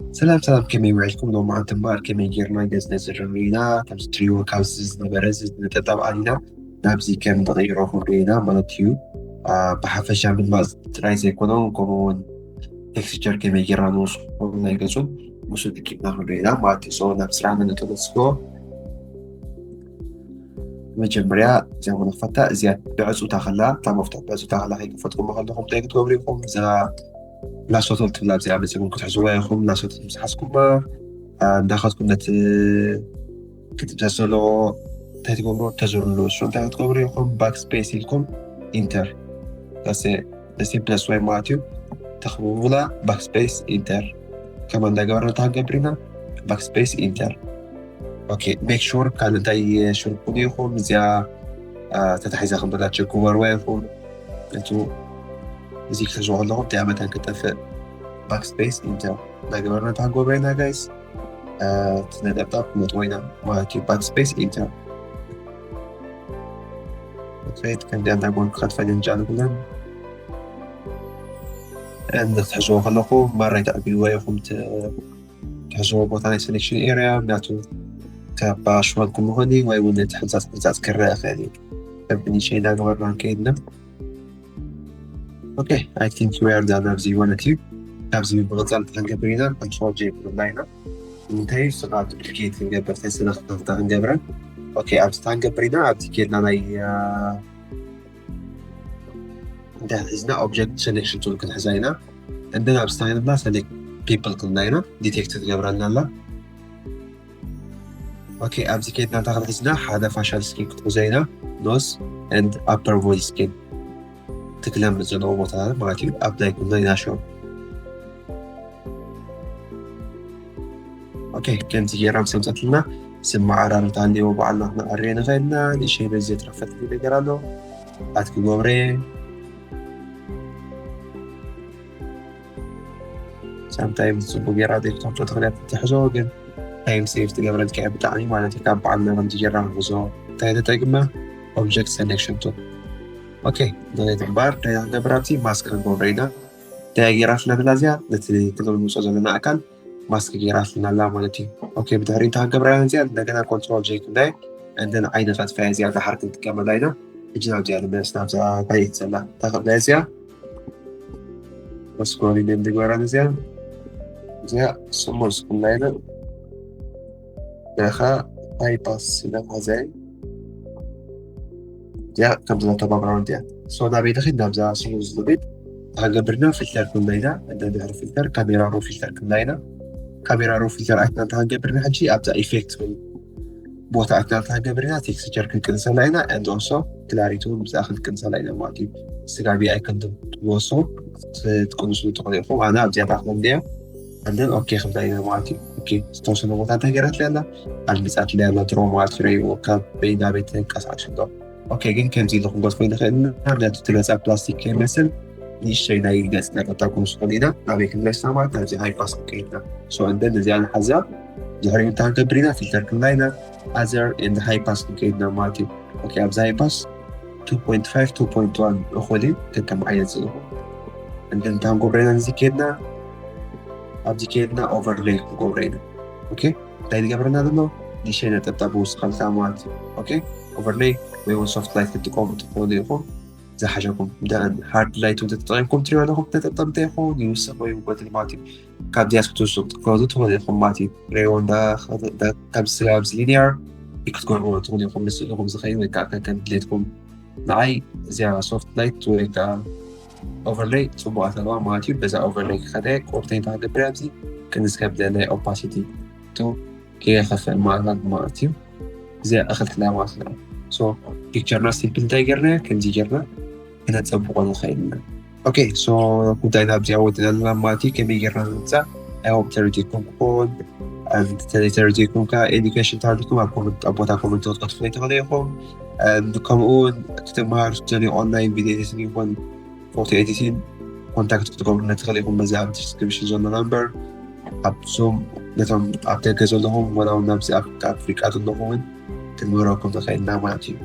ሰላም ሰላም፣ ከመይ ውዒልኩም? ሎማዓንቲ እምበኣር ከመይ ጌርና ገጽ ነዝርም ኢና። ከምዚ ትሪእዎ ካብዚ ዝነበረ እዚ ነጠብጣብ ኣሊና ናብዚ ከም ንቕይሮ ክንሪኦ ኢና ማለት እዩ። ብሓፈሻ ምድማፅ ጥራይ ዘይኮነ፣ ከምኡ እውን ቴክስቸር ከመይ ጌርና ንወስኮ ናይ ገጹ ምስኡ ተኪብና ክንሪኦ ኢና ማለት እዩ። ናብ ስራሕና ነተለስኮ መጀመርያ እዚኣ ንኽፈታ። እዚኣ ብዕፁታ ከላ፣ እታ መፍትሕ ብዕፁታ ከላ ከይከፈትኩም ከለኹም እንታይ ክትገብሩ ኢኹም? እዛ ላሶቶል ትብላ እዚኣ መፂኹም ክትሕዝዋ ኢኹም። ላሶቶል ምስ ሓዝኩማ እንዳኸድኩም ነቲ ክትብዘዝ ዘለዎ እንታይ ትገብሩ? ተዝርሉ እሱ እንታይ ክትገብሩ ኢኹም? ባክ ስፔስ ኢልኩም ኢንተር ሲ ፕለስ ዋይ ማለት እዩ። ተኽብቡላ ባክ ስፔስ ኢንተር። ከማ እንዳገበርና እንታይ ክንገብር ኢና? ባክ ስፔስ ኢንተር። ኦኬ፣ ሜክ ሹር ካልእ እንታይ ሽርኩን ኢኹም። እዚኣ ተታሒዛ ከም ዘላ ቸክ ግበርዋ ኢኹም። እቱ እዚ ክትሕዝዎ ከለኹም እንታይ መታን ክጠፍእ። ባክ ስፔስ ኢንተር እንዳገበርና እንታይ ክንገብር ኢና ጋይስ? እቲ ነጠብጣብ ክመጥዎ ኢና ማለት እዩ። ባክ ስፔስ ኢንተር። ኦኬ፣ ከምዚኣ እንዳጎን ክኸትፈል እንጫልኩለን። እንድትሕዝዎ ከለኹ ማራይ ተዕብይዎ ኢኹም ትሕዝዎ ቦታ ናይ ሴሌክሽን ኤርያ፣ ምክንያቱ ካብ ኣሽዋንኩም ምኾኒ ወይ እውን እቲ ሕንፃፅ ሕንፃፅ ክረአ ይኽእል እዩ። ከም ኒሸ እንዳገበርና ንከይድና። ኦኬ፣ I think we are done ኣብዚ ማለት እዩ። ካብዚ ብምቕፃል እንታይ ክንገብር ኢና? ኮንትሮል ጄ ክንብላ ኢና። እንታይ ስኻ ዱፕሊኬት ክንገብር፣ እንታይ ስለ ክፍታ ክንገብረን። ኦኬ፣ ኣብዚ እንታይ ክንገብር ኢና? ኣብዚ ኬድና ናይ እንታይ ሒዝና? ኦብጀክት ሴሌክሽን ቱል ክንሕዛ ኢና። እንደን ኣብዚ እንታይ ንብላ? ሰሌክት ፒፕል ክንብላ ኢና። ዲቴክት ትገብረልና ኣላ። ኦኬ፣ ኣብዚ ኬድና እንታይ ክንሕዝና? ሓደ ፋሻል ስኪን ክትሕዞ ኢና። ኖስ ኤንድ ኣፐር ቦዲ ስኪን ትክለምፅ ዘለዎ ቦታ ማለት እዩ። ኣፕላይ ክንብሎ ኢና ሾ። ኦኬ፣ ከምዚ ጌራ ምስ ኣምፀትልና ስም መዓራርታ ኣለዎ። ባዕልና ክነዕርየ ንኽእል ኢና። ንእሸይ በዚ ዘትረፈት ነገር ኣሎ ኣትክገብረ። ሳምታይምስ ፅቡቅ ጌራ ዘይትከፍቶ ተኽልያት ትሕዞ፣ ግን ታይም ሴቭ ትገብረልካ እያ ብጣዕሚ ማለት እዩ። ካብ በዓልና ከምዚ ጌራ ንሕዞ እንታይ ተጠቂምና? ኦብጀክት ሴሌክሽን ቱል። ኦኬ፣ ንኸይትምባር እንታይ ክንገብር? ኣብዚ ማስክ ክንገብሮ ኢና። እንታይ ጌራ ስለምላ እዚኣ ነቲ ክንምልሶ ዘለና ኣካል ማስክ ጌራ ኣለና ማለት እዩ። ኦኬ፣ ብድሕሪ እንታይ ክንገብራ ኢና? እዚኣ እንደገና ኮንትሮል ጄ ክንዳይ እንደን ዓይኒ ከጥፋያ እዚኣ ድሓር ክንጥቀመላ ኢና። ሕጂ ናብዚኣ ንመለስ፣ ናብዛ ባየት ዘላ እንታይ ክብላ እዚኣ መስኮኒ ንግበራ እዚኣ። እዚኣ ስሙር ስኩል ላይነ ናኻ ሃይፓስ ስለማዘይ እዚኣ ከምዚ ናተባብራውን እዚኣ። ሶ ናበይ ንኺድ? ናብዛ ስሙር ዝብል ክንገብርና ፊልተር ክንብላ ኢና። እንደ ድሕሪ ፊልተር ካሜራ ሮ ፊልተር ክንብላ ኢና። ካሜራ ሮ ፊልተር ኣትና እንታይ ክንገብርና ሕጂ? ኣብዛ ኢፌክት ወይ ቦታ ኣትና እንታይ ክንገብርና? ቴክስቸር ክንቅንሰላ ኢና። And also ክላሪቲ እውን ብዛ ክንቅንሰላ ኢና ማለት እዩ። ስጋቢ ኣይከንድም ትወሶ ትቅንሱ ትኽእሉ ኢኹም። ኣነ ኣብዚኣ ታኽሎም ድያ። And then ኦኬ ክንብላ ኢና ማለት እዩ። ኦኬ፣ ዝተወሰነ ቦታ እንታይ ገይራትለይ ኣላ? ኣልሚጻትለይ ኣላ ድሮ ማለት እዩ። ረእይዎ ካብ በይና ቤት ተንቀሳቐስ ኣሎ። ኦኬ፣ ግን ከምዚ ኢሉ ክንገድፎ ንኽእል ኢና። ምክንያቱ እቲ ገጻ ፕላስቲክ ከይመስል ንእሽተይ ናይ ገጽ ነጠብጣብ ክንስኩል ኢና። ናበይ ክንመልሳ ማለት ናብዚ ሃይፓስ ክንከይድ ኢና። ሶ እንደ ነዚኣ ንሓዛ ድሕሪኡ እንታይ ክንገብር ኢና? ፊልተር ክንብላ ኢና። ኣዘር ኤንድ ሃይፓስ ክንከይድ ኢና ማለት እዩ። ኦኬ፣ ኣብዚ ሃይፓስ two point five two point one እኹል እዩ። ከከም ዓይነት ዝእኹ እንደ እንታይ ክንገብሮ ኢና? እዚ ከይድና ኣብዚ ከይድና ኦቨርሌይ ክንገብሮ ኢና። ኦኬ፣ እንታይ ዝገብረና ዘሎ ንእሽተይ ነጠብጣብ ውስኸልካ ማለት እዩ። ኦኬ፣ ኦቨርሌይ ወይ እውን ሶፍት ላይት ክትጥቀሙ ትኽእሉ ኢኹም። ዝሓሸኩም ደን ሃርድ ላይት እውን ተጠቂምኩም ትሪኦ ኣለኹም። ነጠብጣብ እንታይ ይኸውን? ይውስኽ ወይ ይጎድል ማለት እዩ። ካብ ዚያስ ክትውስኽ ትኽእሉ ትኽእሉ ኢኹም ማለት እዩ። ሬዎ እንዳ ካብ ስጋ ኣብዚ ሊኒየር ክትገብርዎ ትኽእሉ ኢኹም። ምስ ኢኹም ዝኸይድ ወይ ከዓ ከም ድሌትኩም። ንዓይ እዚኣ ሶፍት ላይት ወይ ከዓ ኦቨርሌይ ፅቡቃት ኣለዋ ማለት እዩ። በዛ ኦቨርሌይ ክኸደ ቁርተይ እንታይ ክገብር ኣብዚ ክንስ ከብለ ናይ ኦፓሲቲ ቱ ከይኸፍእ ማለት ማለት እዩ። እዚኣ እኽልትላ ማለት ነው። ሶ ፒክቸርና ሲምፕል እንታይ ጌርና ከምዚ ጌርና ክነፀብቆ ንኽእል ኢና። ኦኬ፣ ሶ ጉዳይና ኣብዚኣ ወዲና ኣለና ማለት እዩ። ከመይ ጌርና ንምፃእ? I hope ተረዲእኩም ክኸውን። And እንተ ዘይተረዲእኩም ከዓ ኤዱኬሽን ተሃልዩኩም ኣብ ኮመንት፣ ኣብ ቦታ ኮመንት ክትከትፉ ይትኽእሉ ኢኹም። And ከምኡ እውን ክትመሃሩ ትደልዩ ኦንላይን ቪድዮ ኤዲቲንግ ይኹን ፎቶ ኤዲቲንግ ኮንታክት ክትገብሩና ትኽእሉ ኢኹም በዚ ኣብ ዲስክሪፕሽን ዘሎ ናምበር። ኣብ ዙም ነቶም ኣብ ደገ ዘለኹም ወላ እውን ኣብዚ ኣብ ኣፍሪቃ ዘለኹም እውን ክንምህረኩም ንኽእል ኢና ማለት እዩ።